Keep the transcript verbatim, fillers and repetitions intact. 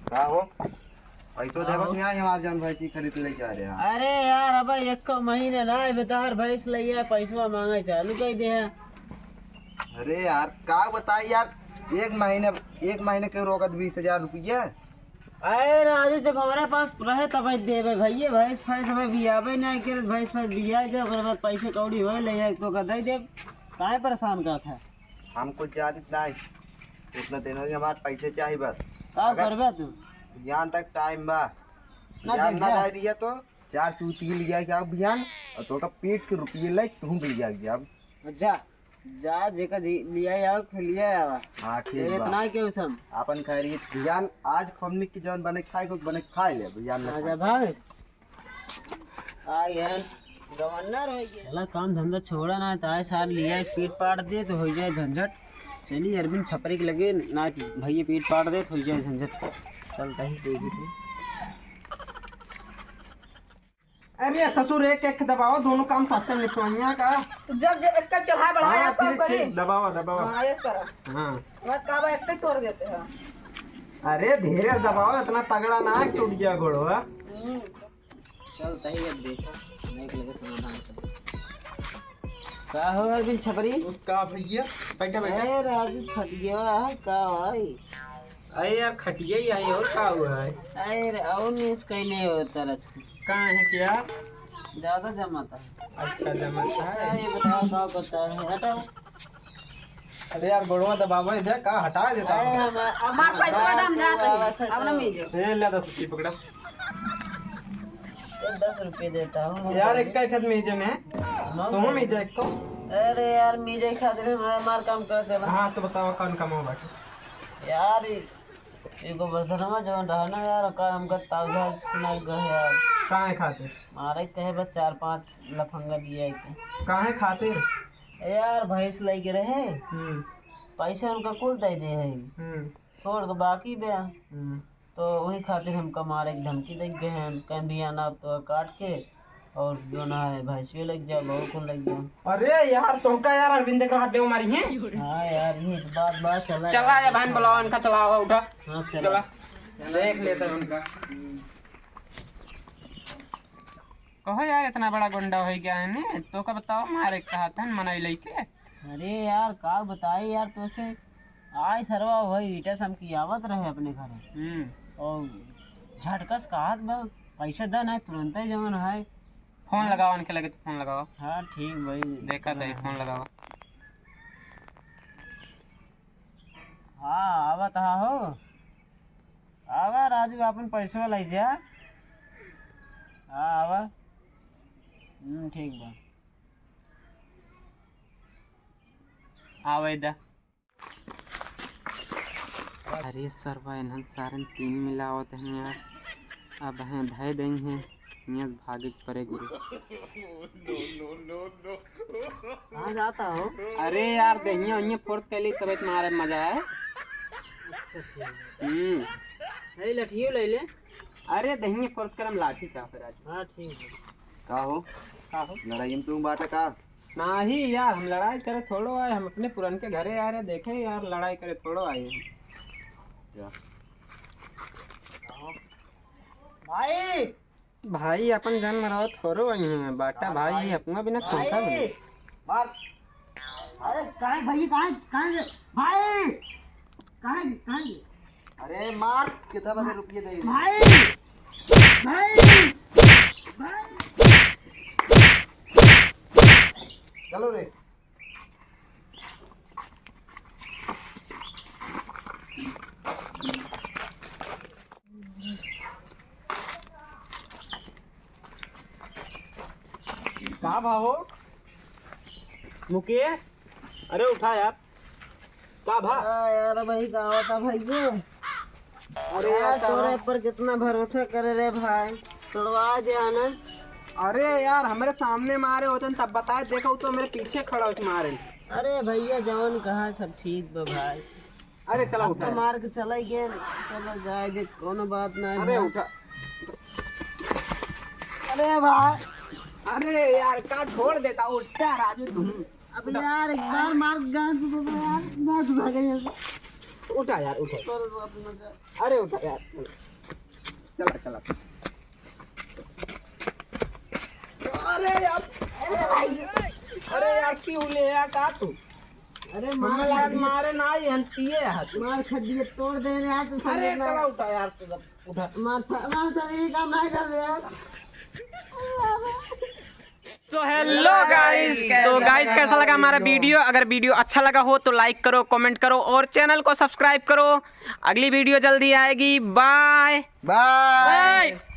का हो? पैसो देबस नहीं, हमार जौन भैंसी खरीद ले जा रहे हैं। अरे यार, अब एक महीने ना आए, बेकार भैंस ले आए, पैसवा मांगे चालू कर दे हैं। अरे यार, का बताई यार, एक महीने, एक महीने के रोकत बीस हजार रुपये। अरे राजू, जब हमारे पास रहे तब ही देबे भैया, भैंस फैंस हमें बियाबे नहीं करे, भैंस फैंस बिया दे, ओकर बाद पैसे कौड़ी होए ले आए तो का दे दे, काहे परेशान करत है? हम कुछ जानत नहीं, इतना दिन हो गया, हमारे पैसे चाहिए बस। का अगर करबे तू? बिहान तक टाइम बा, ना बिहान देख ना जा। जाए दिया तो चार चूती लिया क्या बिहान, और तो का पीट के रुपये ले तू भी लिया गया। अच्छा। जा, जेका जी लिया आवा, खुलिया आवा। हाँ, ठीक बा। इतना क्यों सम? आपन खैरियत बिहान आज हमनी के जौन बने खाए को बने खाए ले बिहान में। आजा भाग। आ गया, गवर्नर हो गया। चला, काम धंधा छोड़ा ना, तो आए सार लिया, पीट पाट दे तो हो जाए झंझट। चली अरविंद छपरी के लगे ना, भैया पीट पाट दे तो हो जाए झंझट। चलता ही देखी थे। अरे ससुर, एक एक दबाओ, दोनों काम सस्ते निपटवाइया का। तो जब जब एक चढ़ाए बढ़ाए हाँ, आप काम ठीक, करी। ठीक, दबाओ, दबाओ। हाँ, ऐसे करो। हाँ। मत का बा, एक ही तोड़ देते हैं। अरे धीरे दबाओ, इतना तगड़ा ना है, टूट गया गोड़वा। हम्म। चल, तही अब देखा, नहीं के लगे समाधान कर। का हो अरविंद छपरी? का भैया? बैठा, बैठा। अरे राजू खटिया है, का भाई? अरे यार, खटिया ही आई, और का हुआ है? अरे, और मिस कैले हो तरस? का है क्या? ज्यादा जमाता है। अच्छा, जमाता है। अच्छा, ये बताओ, का पता है? हटाओ। अरे यार, गोड़वा दबावे दे, का हटा देता अरे, है? हमार, हमार पैसा का दाम जात है। अब ना मिल जाओ। ये ले, दस रुपये पकड़ा। ये दस रुपये देता हूँ। यार, एक का इठत मिल जाने। तुम मिल जाए को। अरे यार, मिल जाए खातिर हमारा मार काम कर देला। हाँ, तो बताओ, कौन कमाओ बाकी? यार, एगो बरधनवा जवन रहा ना यार, ओका हमका ताउजा सुनाई गए यार। काहे खातिर? मारे कहे बस चार पांच लफंगा दिया के। काहे खातिर? ए यार, भैंस लेके रहे, हम्म। पैसे उनका कुल दे दे है, हम्म। छोड़ के बाकी बे। हम्म। तो वही खातिर हमका मारे के धमकी दे गए हैं, कहीं भी आना तो काट के और जो ना है भैंसियो लग जाओ, बहू को लग जाओ। अरे यार, तुमका यार अरविंद के हाथ देव मारी है। हाँ यार, ये तो बात, बात चला चला यार। ये बहन बुलाओ, इनका चलाओ, उठा। हाँ, चला। चला। देख लेते हैं उनका। कहो यार, इतना बड़ा गुंडा हो गया है ने, तो का बताओ, मारे के हाथ है मनई लइके। अरे यार, का बताई यार, तो से आय सरवा वही ईटा समकी आवत रहे अपने घरे। हम्म। और झटकस कहत बा, पैसा दे ना, तुरंत ही जवन है। फोन लगाओ, उनके लगे तो फोन लगाओ। हाँ, ठीक भाई। देखा तो फोन लगाओ। हाँ, आवत हा हो। आवा राजू, अपन पैसवा ले जा। हाँ, आवा। हम्म, ठीक बा। आवे दा। अरे सरवा, इन्हन सारन तीन मिलावत हैं यार। अब हैं धय दई हैं, हियाँ से भागे के परे गुरु। कहाँ जाता हो? अरे यार, दहिया वहिया फोर्थ कैली तबे तुम्हारा मजा है। अच्छा, ठीक है। हम्म। है, लठियो ले ले। अरे दहिया फोर्थ करम लाठी का फिर आज। हाँ, ठीक है। का हो? का हो? लड़ाई में तुम बाटा का? नाही यार, हम लड़ाई करे थोड़ो आए, हम अपने पुरन के घरे आ रहे, देखे यार, लड़ाई करे थोड़ो आए हैं। क्या? भाई! भाई, अपन जन्म रहो थोड़ो आई हैं, बाटा भाई, भाई। अपना बिना भाई! खोखा बने। मार। अरे, काहे भाई, काहे, काहे, भाई! काहे, काहे? अरे मार, कितना बजे रुपये दे? भाई! भाई! भाई! चलो रे। का भाव हो? मुकेश, अरे उठा यार। का भा? हाँ यार, भाई का होता भैया? अरे यार, यार, का तोरे भा? पर कितना भरोसा करे रे भाई, तोड़वा दे आना। अरे यार, हमरे सामने मारे होते न तब बताए, देखो तो मेरे पीछे खड़ा होके मारे। अरे भैया, जवन कहा सब ठीक बा भाई। अरे चला अब उठा। तो मार के चला ही गया, चला जाए दे, कोनो बात ना है अरे भाई। उठा। अरे भाई। अरे यार, का छोड़ देता, उठा राजू तुम। अब यार, एक बार मार के गांड दे दे यार, ना तू भागे यहाँ से। उठा यार, उठा। अरे उठा यार, चला, चला। अरे यार, अरे भाई, अरे यार, क्यों ले यार, का तू? अरे हमें मार लागत मारे ना आई, हम पिए हाथ। मार खड्डी तोड़ दे यार, तू अरे समझ ना। चला उठा यार, तू उठा। मार सा-, मार सभी काम नहीं कर यार। So hello guys, तो guys, कैसा लगा हमारा वीडियो? अगर वीडियो अच्छा लगा हो तो लाइक करो, कमेंट करो और चैनल को सब्सक्राइब करो। अगली वीडियो जल्दी आएगी। बाय। बाय।